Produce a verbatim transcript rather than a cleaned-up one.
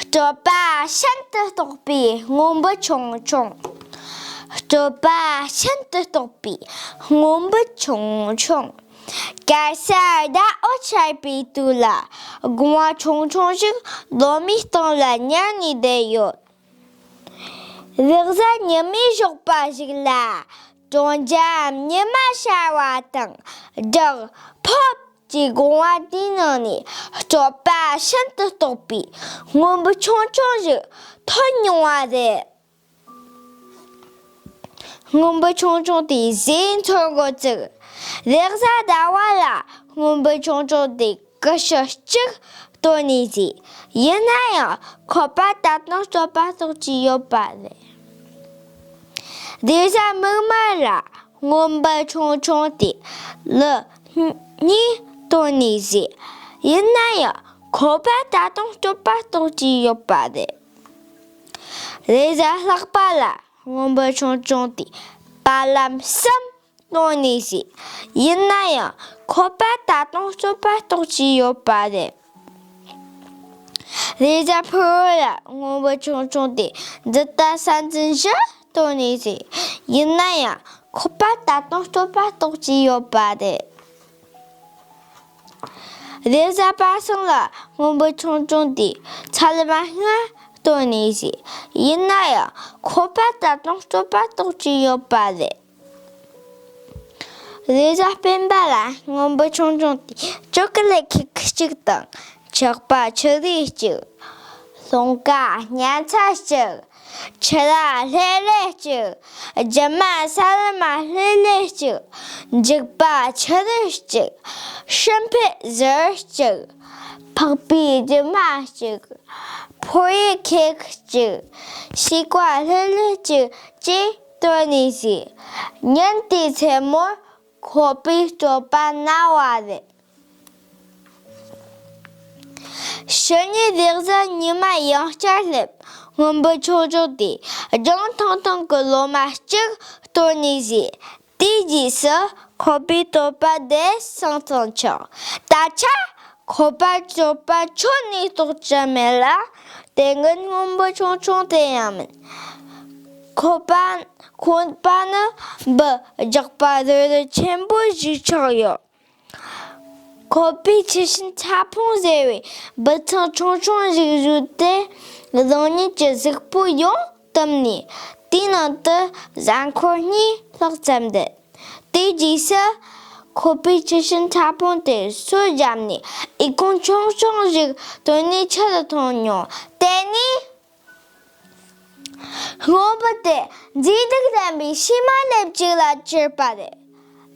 སྤྲོ་བ་ཤིན་ཏུ་རྟོགས་པའི་སྔོན་འབུ་ཆུང་ཆུང་། སྤྲོ་བ་ཤིན་ཏུ་རྟོགས་པའི་སྔོན་འབུ་ཆུང་ཆུང་། གེ་སར་ཟླ་འོད་འཆར་བའི་དུས་ལ། སྒོ་ང་ཆུང་ཆུང་ཞིག་ལོ་མའི་སྟེང་ལ་ཉལ་ནས་བསྡད་ཡོད། རེས་གཟའ་ཉི་མའི་ཞོགས་པ་ཞིག་ལ། གྲོང་ཁྱེར་ཉི་མ་ཤར་བ་དང་སྦྲགས། ཕོབ་ཀྱི་སྒོ་ང་དེའི་ནང་ནས་སྤྲོ་བ་ཤིན་ཏུ་རྟོགས་པའི་སྔོན་འབུ་ཆུང་ཆུང་ཞིག་ཐོན་མྱོང་བ་རེད། སྔོན་འབུ་ཆུང་ཆུང་དེ་ཟས་འཚོལ་འགོ་བཙུགས། རེས་གཟའ་ཟླ་བ་ལ་སྔོན་འབུ་ཆུང་ཆུང་དེ་ཀུ་ཤུ་གཅིག་བཏོན་ནས་བཟས། ཡིན་ན་ཡང་ཁོ་པ་ད་དུང་སྤྲོ་བ་རྟོགས་ཀྱི་ཡོད་པ་རེད། རེས་གཟའ་མིག་དམར་ལ་སྔོན་འབུ་ཆུང་ཆུང་དེ་ལི་གཉིས་བཏོན་ནས་བཟས། ཡིན་ན་ཡང་ཁོ་པ་ད་དུང་སྤྲོ་བ་རྟོགས་ཀྱི་ཡོད་པ་རེད། རེས་གཟའ་ལྷག་པ་ལ་སྔོན་འབུ་ཆུང་ཆུང་དེ་པ་ལམ་གསུམ་བཏོན་ནས་བཟས། ཡིན་ན་ཡང་ཁོ་པ་ད་དུང་སྤྲོ་བ་རྟོགས་ཀྱི་ཡོད་པ་རེད། རེས་གཟའ་ཕུར་བུ་ལ་སྔོན་འབུ་ཆུང་ཆུང་དེ་འདི་ལྟར་ས་འཛིན་བཞི་བཏོན་ནས་བཟས། ཡིན་ན་ཡང་ཁོ་པ་ད་དུང་སྤྲོ་བ་རྟོགས་ཀྱི་ཡོད་པ་རེད། རེས་གཟའ་པ་སངས་ལ་སྔོན་འབུ་ཆུང་ཆུང་དེ་ཚ་ལུ་མ་ལྔ་བཏོན་ནས་བཟས། ཡིན་ན་ཡང་ཁོ་པ་ད་དུང་སྤྲོ་བ་རྟོགས་ཀྱི་ཡོད་པ་རེད། རེས་གཟའ་སྤེན་པ་ལ་སྔོན་འབུ་ཆུང་ཆུང་དེ་ཅོ་ཀི་ལེ་ཁེག་གཅིག་དང་། ཆག་པ་ཆུ་རུད་གཅིག་ལྷུང་ཀ་སྙན་ཚ་གཅིག་ཆུ་ར་ལྷེ་ལེ་གཅིག་རྒྱུ་མ་ས་ལུ་མ་ལྷེ་ལེ་གཅིག་འཇིགས་པ་ཆུ་རུད་གཅིག་སྲིན་བལ་ཟུར་གཅིག་ཕག་པའི་རྒྱུ་མ་གཅིག་ཕོ་ཡི་ཁེག་གཅིག་ཤི་ཀ་ལྷེ་ལེ་གཅིག་ཅེས་བཏོན་ནས་བཟས། ཉིན་དེའི་མཚན་མོར་ཁོ་པའི་སྤྲོ་བ་ན་བ་རེད། ཕྱི་ཉིན་རེས་གཟའ་ཉི་མ་ཡང་བསྐྱར་སླེབས། སྔོན་འབུ་ཆུང་ཆུང་དེ་ལྗང་ཐང་ཐང་གི་ལོ་མ་གཅིག་བཏོན་ནས་བཟས། དེའི་རྗེས་སུ་ཁོ་པའི་སྤྲོ་བ་དེ་སངས་ཙམ་ཆགས། ད་ཆ་ཁོ་པ་སྤྲོ་བ་ཁྱོན་ནས་རྟོགས་ཀྱི་མེད་ལ། དེ་སྔོན་སྔོན་འབུ་ཆུང་ཆུང་དེ་ཡང་མིན། ཁོ་པ་ཁོ་པ་ནི་འབུ་རྒྱགས་པ་རུ་རུ་ཆེན་པོ་ཞིག་ཆགས་ཡོད། ཁོ་པས་ཆུ་ཤིང་ཕྲ་ཕུང་ཟེར་བའི་འབུ་ཚང་ཆུང་ཆུང་ཞིག་བཟོས་ཏེ། རང་ཉིད་ཀྱི་གཟུགས་པོ་ཡོངས་བཏུམས་ནས་དེའི་ནང་དུ་གཟའ་འཁོར་གཉིས་ལྷག་ཙམ་བསྡད། དེའི་རྗེས་སུ་ཁོ་པས་ཆུ་ཤིང་ཕྲ་ཕུང་དེ་སོས་བརྒྱབ་ནས་ཨི་ཁུང་ཆུང་ཆུང་ཞིག་བཏོན་ནས་ཆུ་ལ་འཐུང་མྱོང་། དེ་ནས་སྔོན་འབུ་དེ་མཛེས་སྡུག་ལྡན་པའི་ཕྱེ་མ་ལེབ་ཅིག་ལ་གྱུར་པ་རེད།